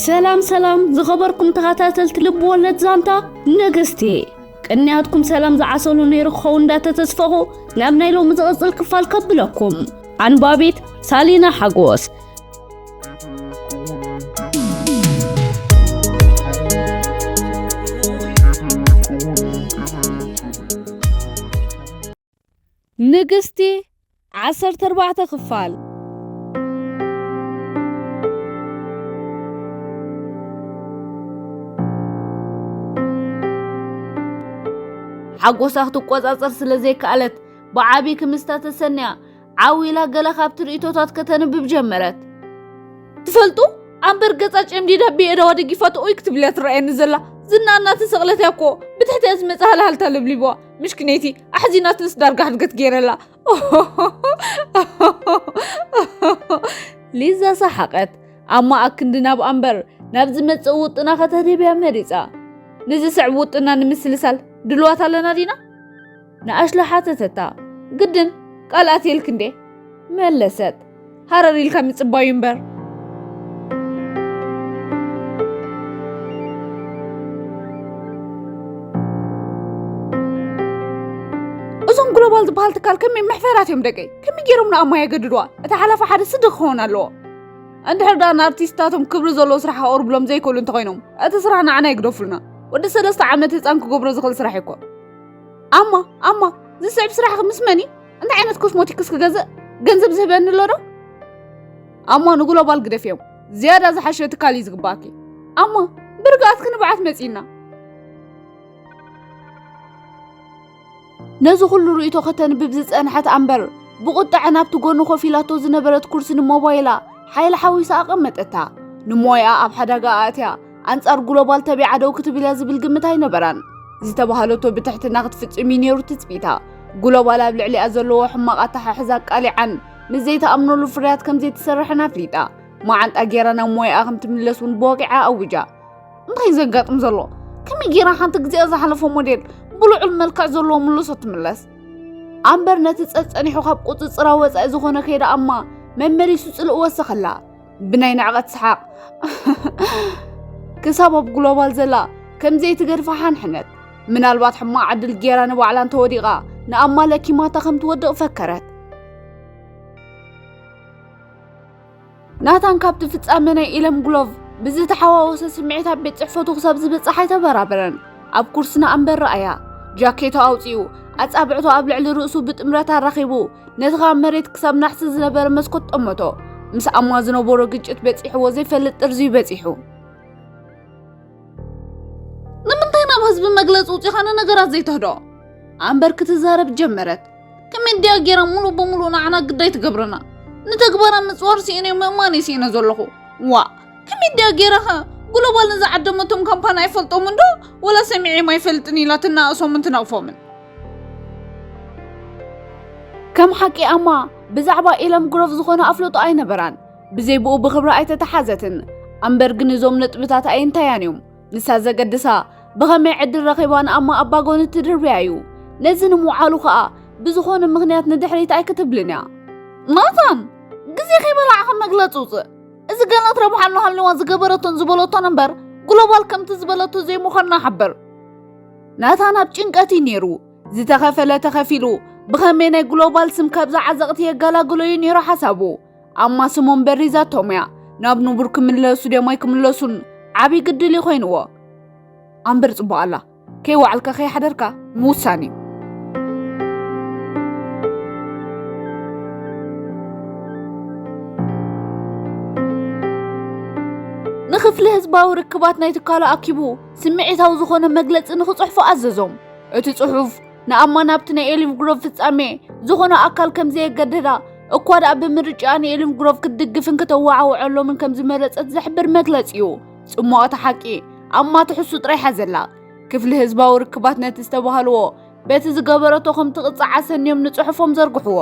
ሰላም ሰላም ዝኸበርኩም ተኸታተልቲ ልብ ወለድ ዛንታ ንግስቲ፣ ቅንያትኩም ሰላም ዝዓሰሉ ነይሩ ክኸውን እንዳተተስፈኹ ናብ ናይ ሎሚ ዝቕጽል ክፋል ከብለኩም። ኣንባቢት ሳሊና ሓጎስ። ንግስቲ ዓሰርተ ኣርባዕተ ክፋል። ሓጎሳ ክትቆጻጸር ስለ ዘይከኣለት ብዓቢ ክምስታ ተሰንያ ዓው ኢላ ገለ ካብቲ ርእይቶታት ከተንብብ ጀመረት። ትፈልጡ ኣምበር ገጻ ጨምዲዳ ብየዳዋ ደጊፋቶ ኦይ ክትብል እያ ትረኣየኒ ዘላ። ዝና እናተሰቕለት እያ እኮ ብትሕቲ እያ ዝመጽእ ሃልሃልታ ለብሊብዋ። ምሽክነይቲ ኣሕዚናትንስ ዳርጋ ሕድገት ገይረላ። ሊዛ ሰሓቐት። ኣማ ኣክንዲ ናብ ኣምበር ናብ ዝመጽእ ውጥና ከተድህብያ መሪጻ። ንዝስዕብ ውጥና ንምስልሳል ድልዋት ኣለና ዲና? ንኣሽላ ሓተተታ። ግድን ቃል ኣትየልክ እንዴ? መለሰት። ሃረር ኢልካ ምጽባዩ እምበር። እዞም ግሎባል ዝበሃል ትካል ከመይ መሕፈራት እዮም ደቀይ? ከመይ ገይሮም ንኣማ የገድድዋ? እቲ ሓላፊ ሓደ ስዲ ክኸውን ኣለዎ። እንድሕር ደኣ ንኣርቲስታቶም ክብሪ ዘለዎ ስራሕ ከቕርብሎም ዘይክእሉ እንተኾይኖም፣ እቲ ስራሕ ንዓና ይግደፉልና። ወዲ ሰለስተ ዓመት ህጻን ክገብሮ ዝኽእል ስራሕ እኮ። ኣማ፣ ኣማ፣ ዝስዕብ ስራሕኺ ምስ መን እዩ? እንታይ ዓይነት ኮስሞቲክስ ክገዝእ? ገንዘብ ዝህበኒ ኣሎ ዶ? ኣማ፣ ንግሎባል ግደፍዮም። ዝያዳ ዝሓሸ ትካል እዩ ዝግባኣኪ። ኣማ፣ ብርግኣትኪ ንብዓት መጺእና። ነዚ ኩሉ ርእይቶ ከተንብብ ዝጸንሐት ኣምበር፣ ብቑጥዐ ናብቲ ጎኑ ኮፍ ኢላቶ ዝነበረት ኩርሲ ንሞባይላ ሓይል ሓዊሳ ኣቐመጠታ። ንሞያኣ ኣብ ሓደጋ ኣእትያ፣ ኣንጻር ግሎባል ተቢዓ ደው ክትብል እያ ዝብል ግምት ኣይነበራን። ዝተባህለቶ ብትሕትና ክትፍጽም እዩ ነይሩ ትጽቢታ። ግሎባል ኣብ ልዕሊኣ ዘለዎ ሕማቕ ኣተሓሕዛ ኣቃሊዓን፣ ምስ ዘይትኣምነሉ ፍርያት ከም ዘይትሰርሕን ኣፍሊጣ። መዓንጣ ገይራ ናብ ሞያኣ ከም ትምለስ እውን ብወግዒ ኣዊጃ። እንታይ እዩ ዘጋጥም ዘሎ? ከመይ ገይራ ሓንቲ ግዜኣ ዝሓለፎ ሞዴል ብልዑል መልክዕ ዘለዎ ምልሶ ትምለስ? ኣምበር ነቲ ጸጸኒሑ ካብ ቁጽጽራ ወጻኢ ዝኾነ ከይዳ ኣማ መመሊሱ ጽልእ ወሰኸላ። ብናይ ንዕቐት ሰሓቕ። ክሳብ ኣብ ግሎባል ዘላ ከም ዘይትገድፋ ሓንሕነት። ምናልባት ሕማቕ ዕድል ገይራ ንባዕላ እንተወዲቓ ንኣማ ለኪማታ ከም ትወድቕ ፈከረት። ናታን ካብቲ ፍጻመ ናይ ኢለም ግሎቭ ብዝተሓዋወሰ ስምዒት ኣብ ቤት ጽሕፈቱ ክሳብ ዝበጽሕ ኣይተበራበረን። ኣብ ኩርሲ ንኣምበር ረኣያ። ጃኬቱ ኣውጺኡ፣ ኣጻብዕቱ ኣብ ልዕሊ ርእሱ ብጥምረት ኣራኺቡ፣ ነቲ ካብ መሬት ክሳብ ናሕሲ ዝነበረ መስኮት ጠመቶ። ምስ ኣማ ዝነበሮ ግጭት በጺሕዎ ዘይፈልጥ ጥርዚ በጺሑ። ንምንታይ ናብ ህዝቢ መግለጺ ውጺኻ ንነገራት ዘይተህዶ? ኣምበር ክትዛረብ ጀመረት። ከመይ ድያ ጌራ ሙሉእ ብሙሉእ ንዓና ግዳይ ትገብረና? ንተግባራ ምጽዋር ስኢነ ምእማን እየ ስኢነ ዘለኹ። ዋእ፣ ከመይ ድያ ጌራ ኸ ግሎባል ንዝዓደመቶም ካምፓኒ ኣይፈልጦምን ዶ? ወላ ሰሚዐዮም ኣይፈልጥን ኢላ ትናእሶምን ትነቕፎምን። ከም ሓቂ ኣማ ብዛዕባ ኢለም ግሮቭ ዝኾነ ኣፍልጦ ኣይነበራን። ብዘይ ብኡ ብኽብሪ ኣይተተሓዘትን። ኣምበር ግን እዞም ነጥብታት ኣየንታያን እዮም? ንሳ ዘገድሳ ብኸመይ ዕድል ረኺባ ንኣማ ኣባጎኒ ትድርብያ እዩ። ነዚ ንምውዓሉ ኸኣ ብዝኾነ ምኽንያት ንድሕሪት ኣይክትብልን እያ። ናታን፣ ግዜ ከይበላዕኻ መግለጺ ውጽእ። እዚ ገነት ረብሓ ኣሎ ሃልዋ ዝገበረቶን ዝበለቶን እምበር ግሎባል ከምቲ ዝበለቶ ዘይምዃንና ሓብር። ናታን ኣብ ጭንቀት እዩ ነይሩ። ዝተኸፈለ ተኸፊሉ፣ ብኸመይ ናይ ግሎባል ስም ካብዛ ዓዘቕቲ የገላግሎ እዩ ነይሩ ሓሳቡ። ኣማ ስሞም በሪዛቶም እያ። ናብ ንቡር ክምለሱ ድዮም ኣይክምለሱን ዓብዪ ግድል እዩ ኮይንዎ። ኣምበር ጽቡቕ ኣላ። ከይወዓልካ ከይሓደርካ ምውሳን እዩ። ንክፍሊ ህዝባዊ ርክባት ናይ ትካሉ ኣኪቡ ስምዒታዊ ዝኾነ መግለጺ ንክጽሕፉ ኣዘዞም። እቲ ጽሑፍ ንኣማ ናብቲ ናይ ኤሊቭ ግሮቭ ፍጻሜ ዝኾነ ኣካል ከም ዘየገደዳ፣ እኳ ደኣ ብምርጫኣ ንኤሊቭ ግሮቭ ክትድግፍን ከተወዓውዐሎምን ከም ዝመረጸት ዝሕብር መግለጺ እዩ። ጽሙቕ እቲ ሓቂ፣ ኣማ ትሕሱ ጥራይ ሓዘላ። ክፍሊ ህዝባዊ ርክባት ነቲ ዝተባህልዎ በቲ ዝገበረቶ ከም ትቕጻዕ ኣሰንዮም ንጽሑፎም ዘርግሕዎ።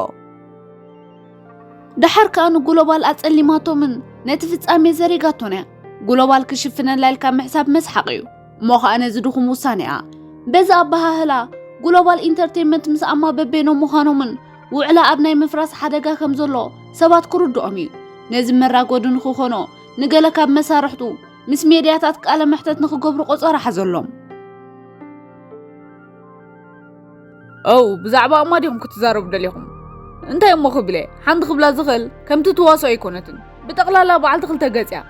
ደሓር ከኣ ንግሎባል ኣጸሊማቶምን ነቲ ፍጻሜ ዘሪጋቶን እያ። ግሎባል ክሽፍነላ ኢልካ ምሕሳብ መስሓቕ እዩ። እሞ ኸኣ ነዚ ድኹም ውሳኔኣ። በዚ ኣበሃህላ፣ ግሎባል ኢንተርቴይንመንት ምስ ኣማ በበይኖም ምዃኖምን ውዕላ ኣብ ናይ ምፍራስ ሓደጋ ከም ዘሎ ሰባት ክርድኦም እዩ። ነዚ መራጎዲ ንኽኾኖ፣ ንገለ ካብ መሳርሕቱ ምስ ሜድያታት ቃለ መሕተት ንኽገብሩ ቆጸራ ሓዘሎም። ኦው፣ ብዛዕባ ኣማ ዲኹም ክትዛረቡ ደሊኹም? እንታይ እሞ ክብል እየ? ሓንቲ ክብላ ዝኽእል፣ ከምቲ ትዋስኦ ኣይኮነትን። ብጠቕላላ በዓልቲ ክልተ ገጽ እያ።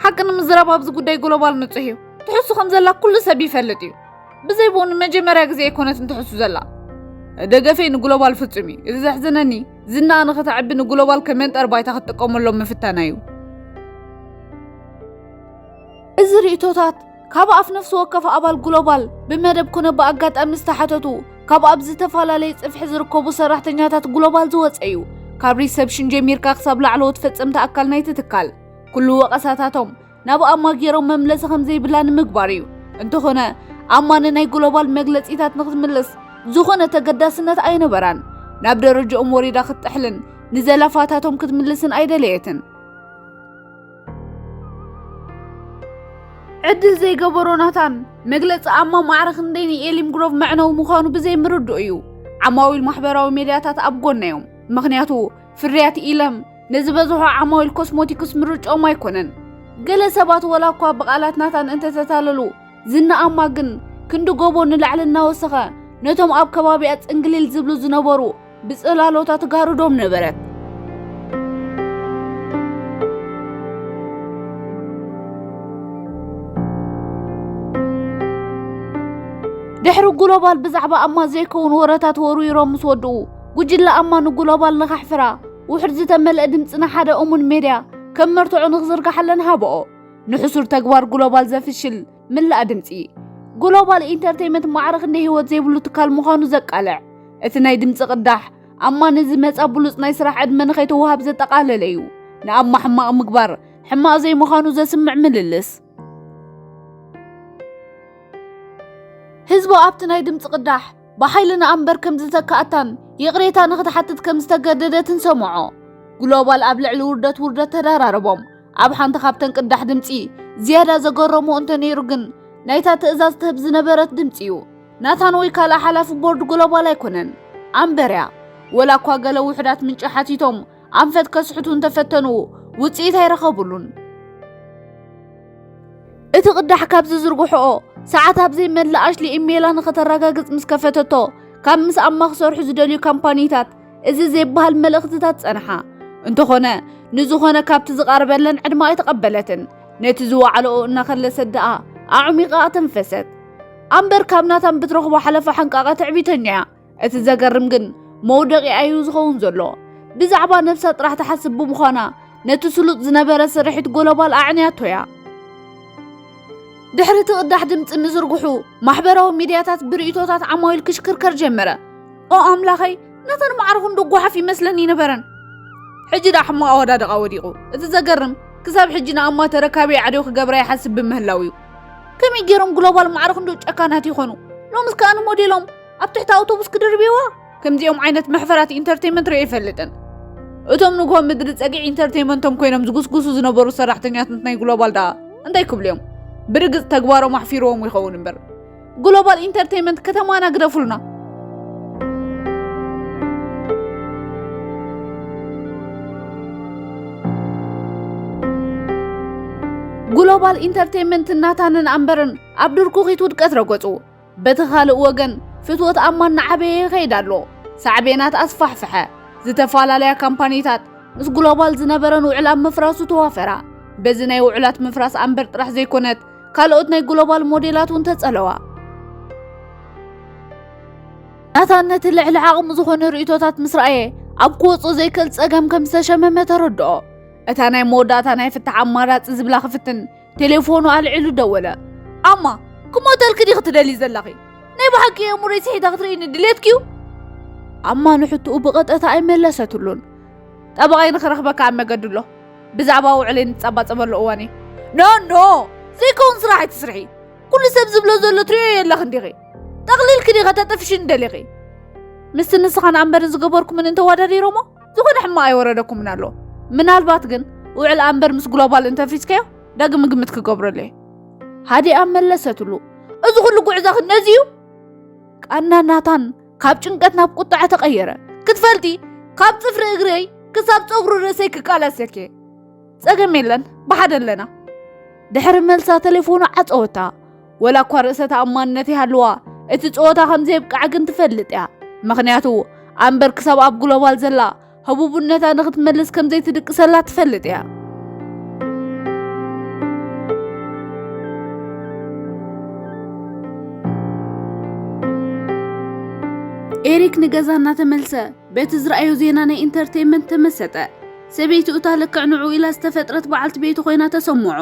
ሓቂ ንምዝራብ ኣብዚ ጉዳይ ግሎባል ንጹሕ እዩ። ትሕሱ ከም ዘላ ኩሉ ሰብ ይፈልጥ እዩ። ብዘይ ብኡ ንመጀመርያ ግዜ ኣይኮነትን ትሕሱ ዘላ። ደገፈይ ንግሎባል ፍጹም እዩ። እቲ ዘሕዝነኒ፣ ዝናኣ ንኽተዕቢ ንግሎባል ከመንጠር ባይታ ክትጥቀመሎም ምፍታና እዩ። እዚ ርእይቶታት ካብ ኣፍ ነፍሲ ወከፍ ኣባል ግሎባል ብመደብ ኮነ ብኣጋጣሚ ዝተሓተቱ፣ ካብ ኣብ ዝተፈላለየ ጽፍሒ ዝርከቡ ሰራሕተኛታት ግሎባል ዝወጸ እዩ። ካብ ሪሰፕሽን ጀሚርካ ክሳብ ላዕለዎት ፈጸምቲ ኣካል ናይቲ ትካል፣ ኩሉ ወቐሳታቶም ናብ ኣማ ገይሮም መምለሲ ከም ዘይብላ ንምግባር እዩ። እንተኾነ፣ ኣማ ንናይ ግሎባል መግለጺታት ንክትምልስ ዝኾነ ተገዳስነት ኣይነበራን። ናብ ደረጃኦም ወሪዳ ክትጥሕልን ንዘለፋታቶም ክትምልስን ኣይደለየትን። ዕድል ዘይገበሮ ናታን፣ መግለጺ ኣማ ማዕረ ክንደይ ንኤሊም ግሮቭ መዕነዊ ምዃኑ ብዘይምርድኡ እዩ። ዓማዊል ማሕበራዊ ሜድያታት ኣብ ጎና እዮም። ምኽንያቱ፣ ፍርያት ኢለም ንዝበዝሑ ዓማዊል ኮስሞቲክስ ምርጫኦም ኣይኮነን። ገለ ሰባት ወላ እኳ ብቓላት ናታን እንተተታለሉ፣ ዝና ኣማ ግን ክንዲ ጎቦ ንላዕሊ እናወሰኸ፣ ነቶም ኣብ ከባቢኣ ጽንግሊል ዝብሉ ዝነበሩ ብጽላሎታ ትጋርዶም ነበረት። ድሕሪ ግሎባል ብዛዕባ ኣማ ዘይከውን ወረታት ወርዊሮም ምስ ወድኡ፣ ጉጅለ ኣማ ንግሎባል ንኸሕፍራ ውሑድ ዝተመልአ ድምጺ ንሓደ እሙን ሜድያ ከም መርትዖ ንኽዝርግሓለን ሃብኦ። ንሕሱር ተግባር ግሎባል ዘፍሽል ምላእ ድምጺ። ግሎባል ኢንተርቴይመንት ማዕረ ክንደይ ህይወት ዘይብሉ ትካል ምዃኑ ዘቃልዕ። እቲ ናይ ድምጺ ቅዳሕ ኣማ ንዝመጻ ብሉጽ ናይ ስራሕ ዕድመ ንኸይተወሃብ ዘጠቓለለ እዩ። ንኣማ ሕማቕ ምግባር ሕማቕ ዘይምዃኑ ዘስምዕ ምልልስ። ህዝቢ ኣብቲ ናይ ድምጺ ቅዳሕ ብሓይሊ ንኣምበር ከም ዝተካኣታን ይቕሬታ ንኽትሓትት ከም ዝተገደደትን ሰምዖ። ግሎባል ኣብ ልዕሊ ውርደት ውርደት ተደራረቦም። ኣብ ሓንቲ ካብተን ቅዳሕ ድምጺ ዝያዳ ዘገረሞ እንተ ነይሩ ግን ናይታ ትእዛዝ ትህብ ዝነበረት ድምጺ እዩ። ናታን ወይ ካልእ ሓላፊ ቦርድ ግሎባል ኣይኮነን። ኣምበር እያ። ወላ እኳ ገለ ውሑዳት ምንጪ ሓቲቶም ኣንፈት ከስሕቱ እንተፈተኑ ውጽኢት ኣይረኸቡሉን። እቲ ቅዳሕ ካብ ዝዝርግሕኦ ሰዓት ኣብ ዘይመልእ ኣሽሊ ኢሜይላ ንኸተረጋግጽ ምስ ከፈተቶ፣ ካብ ምስ ኣማ ክሰርሑ ዝደልዩ ካምፓኒታት እዚ ዘይበሃል መልእኽትታት ጸንሓ። እንተኾነ፣ ንዝኾነ ካብቲ ዝቐረበለን ዕድመ ኣይተቐበለትን። ነቲ ዝወዓለኦ እናኸለሰት ደኣ ኣዕሚቓ ኣተንፈሰት። ኣምበር ካብ ናታን ብትረኽቦ ሓለፋ ሓንቃቐ ትዕቢተኛ እያ። እቲ ዘገርም ግን መውደቒኣ እዩ ዝኸውን ዘሎ። ብዛዕባ ነብሳ ጥራሕ ትሓስብ ብምዃና ነቲ ስሉጥ ዝነበረ ስርሒት ጎሎባል ኣዕንያቶ እያ። ድሕሪ እቲ ቅዳሕ ድምጺ ምዝርግሑ ማሕበራዊ ሚድያታት ብርእይቶታት ዓማዊል ክሽክርከር ጀመረ። ኦ ኣምላኸይ፣ ናተን ማዕረ ክንዶ ጓሓፍ ይመስለን ይነበረን። ሕጂ ደኣ ሕማቕ ኣወዳድቓ ወዲቑ። እቲ ዘገርም ክሳብ ሕጂ ንኣማ ተረካቢ ኣዕድዮ ክገብራ ይሓስብ ብምህላው እዩ። ከመይ ገይሮም ግሎባል ማዕረ ክንዶ ጨካናት ይኾኑ? ሎምስ ከኣ ንሞዴሎም ኣብ ትሕቲ ኣውቶቡስ ክድርብይዋ? ከምዚኦም ዓይነት መሕፈራት ኢንተርቴይመንት ርእየ ይፈልጥን። እቶም ንግሆ ምድሪ ጸግዒ ኢንተርቴይመንቶም ኮይኖም ዝጉስጉሱ ዝነበሩ ሰራሕተኛታት ናይ ግሎባል ደኣ እንታይ ክብሉ እዮም? ብርግጽ ተግባሮም ኣሕፊርዎም ይኸውን እምበር። ግሎባል ኢንተርቴይመንት ከተማና ግደፉልና። ግሎባል ኢንተርቴይመንት ናታንን ኣምበርን ኣብ ድርኩኺት ውድቀት ረገጹ። በቲ ካልእ ወገን፣ ፍትወት ኣማን እናዓበየ ይኸይድ ኣሎ። ሳዕቤናት ኣስፋሕፍሐ። ዝተፈላለያ ካምፓኒታት ምስ ግሎባል ዝነበረን ውዕል ኣብ ምፍራሱ ተዋፈራ። በዚ ናይ ውዕላት ምፍራስ ኣምበር ጥራሕ ዘይኮነት፣ ካልኦት ናይ ግሎባል ሞዴላት እውን ተጸለዋ። ናታን ነቲ ልዕሊ ዓቕሙ ዝኾነ ርእይቶታት ምስ ረኣየ፣ ኣብ ክወጾ ዘይክእል ጸገም ከም ዝተሸመመ ተረድኦ። እታ ናይ መወዳእታ ናይ ፍታሕ ኣማራጺ ዝብላ ክፍትን ቴሌፎኑ ኣልዒሉ ደወለ። ኣማ፣ ክሞተልኪ ዲኺ ትደልዪ ዘለኺ? ናይ ብሓቂ የእምሮይ ስሒታ ክትርእይኒ ድሌትኪ እዩ? ኣማ ንሕቶኡ ብቐጥታ ኣይመለሰትሉን። ጠበቓይ ንኽረኽበካ ኣብ መገዲ ኣሎ። ብዛዕባ ውዕለይ ንጻባጸበሉ እዋን እዩ። ኖ፣ ኖ፣ ዘይከውን ስራሕ ኣይትስርሒ። ኩሉ ሰብ ዝብሎ ዘሎ ትርእዮ የለኽን ዲኺ? ጠቕሊልኪ ዲኺ ከተጥፍሽኒ ደሊኺ? ምስቲ ንስኻን ኣምበርን ዝገበርኩምን እንተወዳዲሮሞ፣ ዝኾነ ሕማቕ ኣይወረደኩምን ኣሎ። ምናልባት ግን ውዕል ኣምበር ምስ ግሎባል እንተፍሪስካዮ፣ ዳግም ግምት ክገብረሉ እየ። ሃዲኣ መለሰትሉ። እዚ ኩሉ ጉዕዞኺ ነዚ እዩ? ቃና ናታን ካብ ጭንቀት ናብ ቁጥዐ ተቐየረ። ክትፈልጢ፣ ካብ ጽፍሪ እግረይ ክሳብ ጸጉሪ ርእሰይ ክቃለሰኪ። ጸገም የለን፣ ብሓደ ኣለና። ድሕሪ መልሳ ተሌፎኑ ዓጸወታ። ወላ እኳ ርእሰ ተኣማንነት ይሃልዋ፣ እቲ ጸወታ ከም ዘየብቅዓ ግን ትፈልጥ እያ። ምኽንያቱ ኣምበር ክሳብ ኣብ ግሎባል ዘላ ህቡብነታ ንኽትመልስ ከም ዘይትድቅሰላ ትፈልጥ እያ። ኤሪክ ንገዛ እናተመልሰ በቲ ዝረኣዮ ዜና ናይ ኢንተርቴይንመንት ተመሰጠ። ሰበይቱ እታ ልክዕ ንዕኡ ኢላ ዝተፈጥረት በዓልቲ ቤቱ ኮይና ተሰምዖ።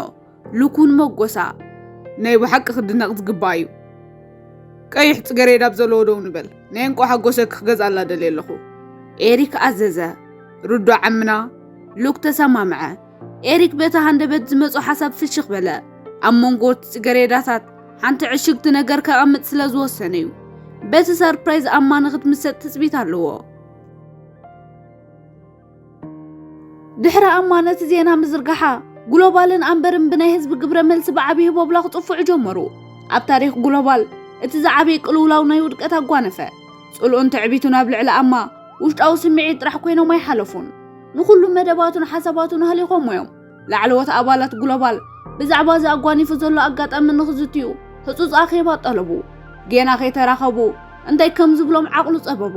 ልኩን መጎሳ። ናይ ብሓቂ ክድነቕ ዝግባእ እዩ። ቀይሕ ጽገሬዳ ኣብ ዘለዎ ደው ንበል። ናይ እንቋ ሓጎሰኪ ክገዝኣላ ደልየ ኣለኹ። ኤሪክ ኣዘዘ። ርዶ ዓምና ሉክ ተሰማምዐ። ኤሪክ በቲ ሃንደበት ዝመጾ ሓሳብ ፍሽኽ በለ። ኣብ መንጎ እቲ ጽገሬዳታት ሓንቲ ዕሽግቲ ነገር ከቐምጥ ስለ ዝወሰነ እዩ። በቲ ሰርፕራይዝ ኣማ ንኽትምሰጥ ትጽቢት ኣለዎ። ድሕሪ ኣማ ነቲ ዜና ምዝርጋሓ፣ ግሎባልን ኣምበርን ብናይ ህዝቢ ግብረ መልሲ ብዓቢ ህቦብላ ክጽፍዑ ጀመሩ። ኣብ ታሪኽ ግሎባል እቲ ዝዓበየ ቅልውላው ናይ ውድቀት ኣጓነፈ። ጽልኡን ትዕቢቱን ኣብ ልዕሊ ኣማ ውሽጣዊ ስምዒት ጥራሕ ኮይኖም ኣይሓለፉን። ንኹሉ መደባቱን ሓሳባቱን ኣህሊኾሞ እዮም። ላዕለዎት ኣባላት ግሎባል ብዛዕባ እዚ ኣጓኒፉ ዘሎ ኣጋጣሚ ንኽዝትዩ ህጹጽ ኣኼባ ጠለቡ። ጌና ከይተራኸቡ እንታይ ከም ዝብሎም ዓቕሉ ጸበቦ።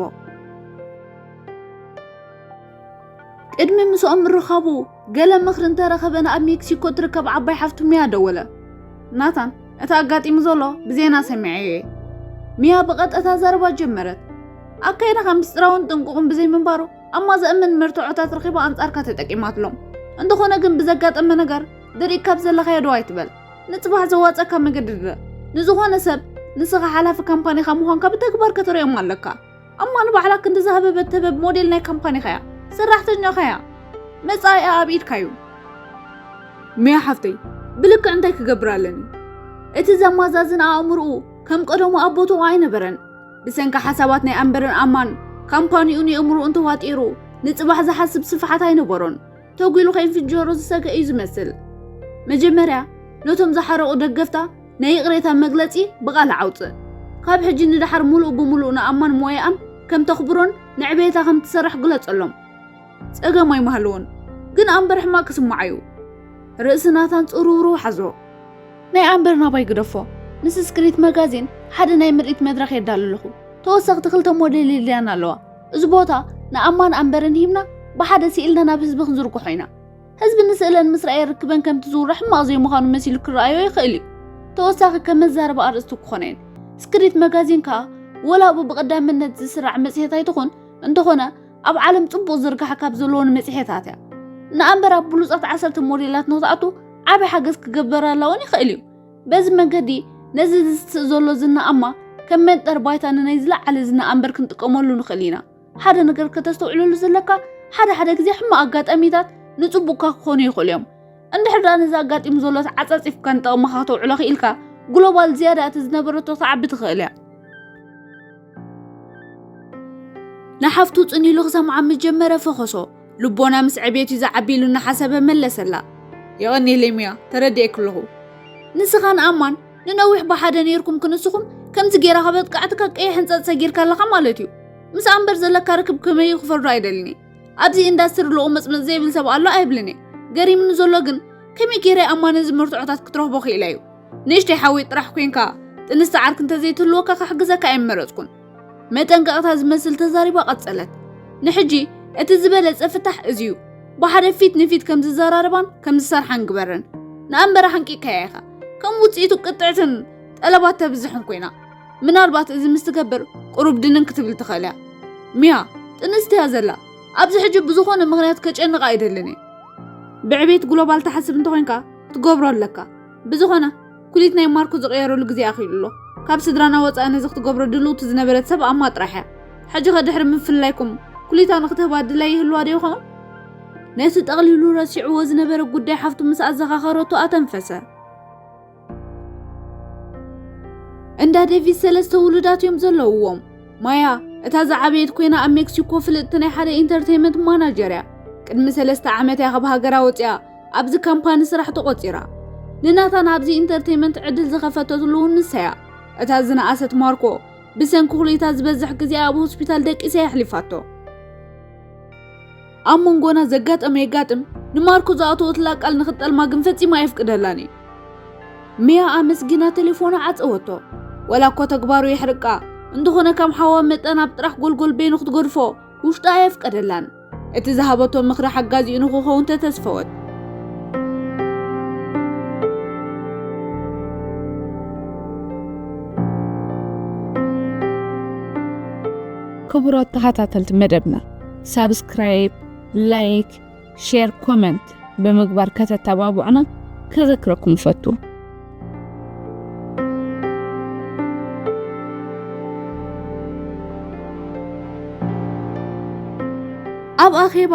ቅድሚ ምስኦም ምርኻቡ ገለ ምኽሪ እንተረኸበ፣ ንኣብ ሜክሲኮ ትርከብ ዓባይ ሓፍቱ ሚያ ደወለ። ናታን፣ እቲ ኣጋጢሙ ዘሎ ብዜና ሰሚዐ እየ። ሚያ ብቐጥታ ዘረባ ጀመረት። ኣካይዳኻ ምስጢራውን ጥንቁቕን ብዘይ ምንባሩ፣ ኣማ ዘእምን መርትዖታት ረኺባ ኣንጻርካ ተጠቂማትሎም። እንተኾነ ግን ብዘጋጠመ ነገር ድሪቕ ካብ ዘለኻዮ ደው ኣይትበል። ንጽባሕ ዘዋጸካ መገዲ ድረ። ንዝኾነ ሰብ ንስኻ ሓላፊ ካምፓኒኻ ምዃንካ ብተግባር ከተርእዮም ኣለካ። ኣማ ንባዕላ ክንዲ ዝሃበበት ተበብ ሞዴል ናይ ካምፓኒኻ እያ፣ ሰራሕተኛኻ እያ። መጻኢኣ ኣብ ኢድካ እዩ። ሚያ ሓፍተይ፣ ብልክዕ እንታይ ክገብር ኣለኒ? እቲ ዘማዛዝን ኣእምሮኡ ከም ቀደሙ ኣብ ቦታኡ ኣይነበረን። ብሰንኪ ሓሳባት ናይ ኣምበርን ኣማን ካምፓኒኡ ንእምሮኡ እንተዋጢሩ ንጽባሕ ዝሓስብ ስፍሓት ኣይነበሮን። ተጒሉ ከይፍጀሮ ዝሰገ እዩ ዝመስል። መጀመርያ ነቶም ዝሓረቑ ደገፍታ ናይ ይቕሬታ መግለጺ ብቓል ኣውጽእ። ካብ ሕጂ ንደሓር ምሉእ ብምሉእ ንኣማን ሞያኣን ከም ተኽብሮን ንዕቤታ ከም ትሰርሕ ግለጸሎም። ጸገም ኣይምሃለዎን፣ ግን ኣምበር ሕማቕ ክስምዓ እዩ። ርእሲ ናታን ጽሩሩ ሓዞ። ናይ ኣምበር ናባይ ግደፎ። ምስ ስክሪት መጋዚን ሓደ ናይ ምርኢት መድረኽ የዳሉ ኣለኹ። ተወሰኽቲ ክልተ ሞዴል የድልያና ኣለዋ። እዚ ቦታ ንኣማን ኣምበርን ሂብና ብሓደ ስኢልና ናብ ህዝቢ ክንዝርግሖ ኢና። ህዝቢ ንስእለን ምስ ረኣየ ርክበን ከምቲ ዝውረ ሕማቕ ዘይምዃኑ መሲሉ ክረኣዮ ይኽእል እዩ። ተወሳኺ ከም መዛረቢ ኣርእስቲ ክኾነየን። ስክሪት መጋዚን ከኣ ወላ ብቐዳምነት ዝስራዕ መጽሔት ኣይትኹን፣ እንተኾነ ኣብ ዓለም ጽቡቕ ዝርጋሐ ካብ ዘለዎን መጽሔታት እያ። ንኣምበር ኣብ ብሉጻት ዓሰርተ ሞዴላት ንኽትኣቱ ዓቢ ሓገዝ ክገበረላ እውን ይኽእል እዩ። በዚ መንገዲ ነዚ ዝስእ ዘሎ ዝና ኣማ ከም መንጠር ባይታ ንናይ ዝለዓለ ዝና ኣምበር ክንጥቀመሉ ንኽእል ኢና። ሓደ ነገር ከተስተውዕለሉ ዘለካ፣ ሓደ ሓደ ግዜ ሕማቕ ኣጋጣሚታት ንጽቡቕካ ክኾኑ ይኽእሉ እዮም። እንድሕር ደኣ ነዚ ኣጋጢሙ ዘሎ ተዓጻጺፍካ ንጠቕምኻ ከተውዕሎ ክኢልካ፣ ግሎባል ዝያዳ እቲ ዝነበረቶ ክትዓቢ ትኽእል እያ። ንሓፍቱ ጽን ኢሉ ክሰምዓ ምስ ጀመረ ፈኸሶ። ልቦና ምስ ዕቤት እዩ ዝዓቢ ኢሉ እናሓሰበ መለሰላ። የቐንየለይ ሚያ፣ ተረዲኤኪ ኣለኹ። ንስኻን ኣማን ንነዊሕ ብሓደ ነይርኩም ክንስኹም ከምዚ ጌራ ከበጥቃዕትካ ቀይሕ ሕንጸጽ ሰጊርካ ኣለኻ ማለት እዩ። ምስ ኣምበር ዘለካ ርክብ ከመይ እዩ ክፈርዶ ኣይደልን እየ። ኣብዚ ኢንዳስትሪ ልቑ መጽመጽ ዘይብል ሰብ ኣሎ ኣይብልን እየ። ገሪምኒ ዘሎ ግን ከመይ ጌረ ኣማ ነዚ መርትዖታት ክትረኽቦ ክኢላ እዩ? ንእሽተይ ሓወይ ጥራሕ ኮይንካ ጥንስቲ ዓርኪ እንተዘይትህልወካ ከሕግዘካ ኣይመረጽኩን። መጠንቀቕታ ዝመስል ተዛሪባ ቀጸለት። ንሕጂ እቲ ዝበለጸ ፍታሕ እዚ እዩ። ብሓደ ፊት ንፊት ከም ዝዘራረባን ከም ዝሰርሓን ግበረን። ንኣምበራ ሓንቂቕካያ ኢኻ። ከም ውጽኢቱ ቅጥዕትን ጠለባት ተብዝሕን ኮይና። ምናልባት እዚ ምስ ትገብር ቁሩብ ድንን ክትብል ትኽእል እያ። ሚያ፣ ጥንስቲ እያ ዘላ። ኣብዚ ሕጂ ብዝኾነ ምኽንያት ከጨንቓ ኣይደልን እየ። ብዕቤት ግሎባል ትሓስብ እንተኾይንካ ክትገብሮ ኣለካ። ብዝኾነ ኩሊት ናይ ማርኮ ዝቕየረሉ ግዜ ኣኺሉ ኣሎ። ካብ ስድራና ወጻኢ ነዚ ክትገብሮ ድልውቲ ዝነበረት ሰብ ኣማ ጥራሕ እያ። ሕጂ ኸ ድሕሪ ምፍልላይኩም ኩሊታ ንክትህባ ድላይ ይህልዋ ዶ ይኸውን? ነቲ ጠቕሊሉ ረሲዕዎ ዝነበረ ጉዳይ ሓፍቱ ምስ ኣዘኻኸረቶ ኣተንፈሰ። እንዳ ዴቪስ ሰለስተ ውሉዳት እዮም ዘለውዎም። ማያ እታ ዝዓበየት ኮይና ኣብ ሜክሲኮ ፍልጥቲ ናይ ሓደ ኢንተርቴይመንት ማናጀር እያ። ቅድሚ ሰለስተ ዓመት እያ ካብ ሃገራ ወፂኣ ኣብዚ ካምፓኒ ስራሕ ተቖፂራ። ንናታን ኣብዚ ኢንተርቴይመንት ዕድል ዝኸፈተትሉ እውን ንሳ እያ። እታ ዝነኣሰት ማርኮ ብሰንኪ ኩሊታ ዝበዝሕ ግዜ ኣብ ሆስፒታል ደቂሳ የሕሊፋቶ። ኣብ መንጎና ዘጋጠመ የጋጥም፣ ንማርኮ ዝኣተወትላ ቃል ንኽትጠልማ ግን ፈጺማ ኣየፍቅደላን እዩ። ሚያ ኣመስጊና ቴሌፎና ዓጸወቶ። ወላ እኮ ተግባሩ የሕርቃ፣ እንተኾነ ከም ሓዋ መጠን ኣብ ጥራሕ ጎልጎል በይኑ ክትገድፎ ውሽጣ ኣየፍቀደላን። እቲ ዝሃበቶ ምኽሪ ሓጋዚኡ ንኽኸውን ተተስፈወት። ክቡራት ተኸታተልቲ መደብና፣ ሳብስክራይብ፣ ላይክ፣ ሼር፣ ኮመንት ብምግባር ከተተባብዑና ከዘክረኩም እፈቱ። ኣብ ኣኼባ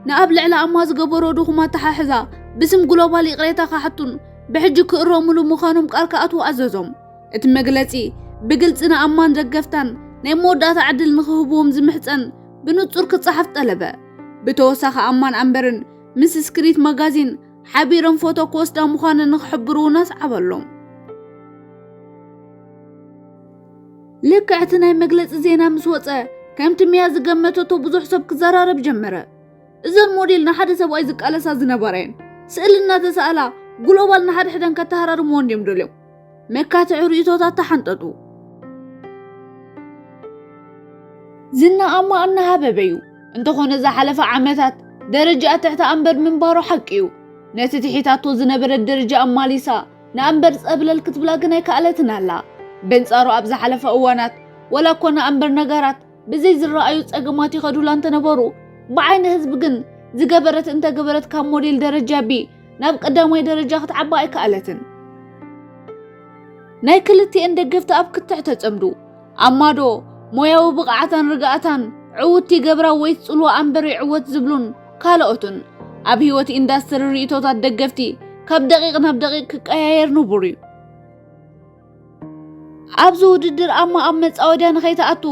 ንኣብ ልዕሊ ኣማ ዝገበሮ ድኹም ኣተሓሕዛ ብስም ግሎባል ይቕሬታ ክሓቱን ብሕጂ ክእረሙሉ ምዃኖም ቃል ክኣትዉ ኣዘዞም። እቲ መግለጺ ብግልጺ ንኣማን ደገፍታን ናይ መወዳእታ ዕድል ንኽህብዎም ዝምሕጸን ብንጹር ክጸሓፍ ጠለበ። ብተወሳኺ ኣማን ኣምበርን ምስ ስክሪት ማጋዚን ሓቢሮም ፎቶ ክወስዳ ምዃነን ንኽሕብሩ እውን ኣስዓበሎም። ልክዕ እቲ ናይ መግለጺ ዜና ምስ ወጸ፣ ከምቲ ሚያ ዝገመተቶ ብዙሕ ሰብ ክዘራረብ ጀመረ። እዘን ሞዴል ንሓደ ሰብኣይ ዝቃለሳ ዝነበራ እየን። ስእሊ እናተሳእላ ግሎባል ንሓድሕደን ከተሃራርምዎ እንድዮም ደልዮም። መካትዒ ርእይቶታት ተሓንጠጡ። ዝና ኣማ እናሃበበ እዩ። እንተኾነ ዝሓለፈ ዓመታት ደረጃኣ ትሕቲ ኣምበር ምንባሩ ሓቂ እዩ። ነቲ ትሒታቶ ዝነበረት ደረጃ ኣማሊሳ ንኣምበር ጸብለል ክትብላ ግን ኣይከኣለትን ኣላ። በንጻሩ ኣብ ዝሓለፈ እዋናት ወላ እኮ ንኣምበር ነጋራት ብዘይ ዝረኣዩ ጸገማት ይኸዱላ እንተነበሩ፣ ብዓይኒ ህዝቢ ግን ዝገበረት እንተገበረት ካብ ሞዴል ደረጃ ቢ ናብ ቀዳማይ ደረጃ ክትዓባ ኣይከኣለትን። ናይ ክልቲኤን ደገፍቲ ኣብ ክትዕ ተጸምዱ። ኣማዶ ሞያዊ ብቕዓታን ርግኣታን ዕውት ይገብራ ወይ ትጽልዋ ኣምበር ይዕወት ዝብሉን ካልኦትን። ኣብ ህይወት ኢንዳስትሪ ርእይቶታት ደገፍቲ ካብ ደቂቕ ናብ ደቂቕ ክቀያየር ንቡር እዩ። ኣብዚ ውድድር ኣማ ኣብ መጻወድያ ንኸይትኣቱ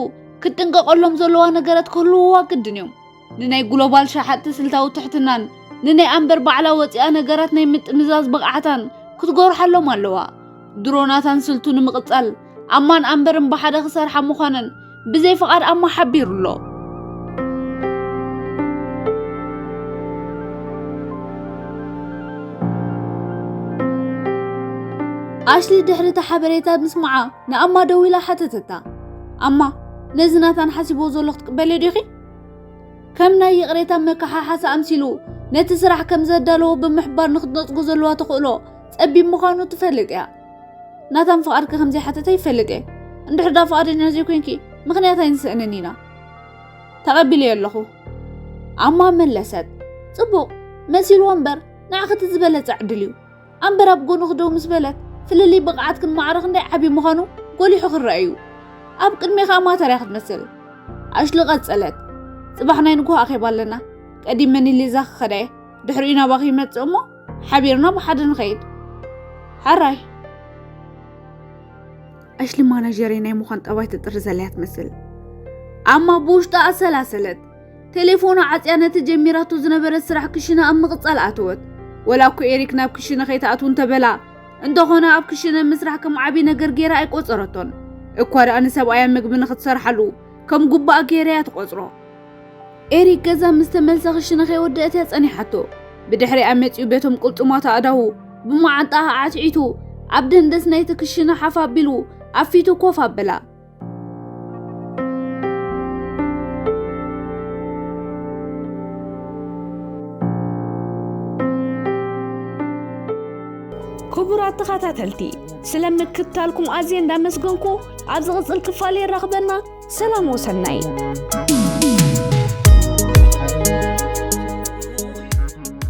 ክትጥንቀቐሎም ዘለዋ ነገራት ክህልውዋ ግድን እዮም። ንናይ ግሎባል ሸሓጥቲ ስልታዊ ትሕትናን ንናይ ኣምበር ባዕላ ወጺኣ ነገራት ናይ ምጥምዛዝ ብቕዓታን ክትጎርሓሎም ኣለዋ። ድሮ ናታን ስልቱ ንምቕጻል ኣማን ኣምበርን ብሓደ ክሰርሓ ምዃነን ብዘይ ፍቓድ ኣማ ሓቢሩ ኣሎ። ኣሽሊ ድሕሪ እቲ ሓበሬታ ምስማዓ ንኣማ ደዊላ ሓተተታ። ኣማ፣ ነዚ ናታን ሓሲብዎ ዘሎ ክትቅበልዮ ዲኺ? ከም ናይ ይቕሬታ መከሓሓሲ ኣምሲሉ ነቲ ስራሕ ከም ዘዳለዎ ብምሕባር ንክትነጽጎ ዘለዋ ተኽእሎ ጸቢብ ምዃኑ ትፈልጥ እያ። ናታን ፍቓድኪ ከም ዘይሓተተ ይፈልጥ እየ። እንድሕር ዳ ፍቓደኛ ዘይኮይንኪ ምኽንያት ኣይንስእንን ኢና። ተቐቢለዮ ኣለኹ። ኣማ መለሰት። ጽቡቕ፣ መሲልዎ እምበር ንዓኺ እቲ ዝበለጸ ዕድል እዩ። ኣምበር ኣብ ጎኑ ክደው ምስ በለት፣ ፍልልይ ብቕዓትክን ማዕረኽን ክንደይ ዓቢ ምዃኑ ጎሊሑ ክረአ እዩ። ኣብ ቅድሜኻ ኣማተር እያ ክትመስል። ኣሽሊ ቀጸለት። ጽባሕ ናይ ንግሆ ኣኼባ ኣለና። ቀዲመ ንሊዛ ክኸዳ እየ። ድሕሪኡ ናባኺ ይመጽእ እሞ ሓቢርና ብሓደ ንኸይድ። ሕራይ። ኣሽሊ ማናጀረይ ናይ ምዃን ጠባይ ትጥሪ ዘላ እያ ትመስል። ኣማ ብውሽጣ ኣሰላሰለት። ቴሌፎና ዓጽያ ነቲ ጀሚራቶ ዝነበረት ስራሕ ክሽነ ኣብ ምቕጻል ኣተወት። ወላ እኮ ኤሪክ ናብ ክሽነ ከይትኣትው እንተበላ፣ እንተኾነ ኣብ ክሽነ ምስራሕ ከም ዓቢ ነገር ገይራ ኣይቆጸረቶን። እኳ ደኣ ንሰብኣያ ምግቢ ንኽትሰርሓሉ ከም ጉባኣ ገይራ እያ ትቆጽሮ። ኤሪክ ገዛ ምስ ተመልሰ ክሽነ ከይወደአት እያ ጸኒሓቶ። ብድሕሪኣ መጺኡ በቶም ቅልጽማት ኣእዳዉ ብመዓንጣኣ ኣዕትዒቱ ኣብ ደንደስ ናይቲ ክሽነ ሓፍ ኣቢሉ ኣብ ፊቱ ኮፍ ኣበላ። ክቡራት ተኸታተልቲ፣ ስለ ምክትታልኩም ኣዝየ እንዳመስገንኩ፣ ኣብ ዝቕጽል ክፋል የራኽበና። ሰላም ወሰናይ።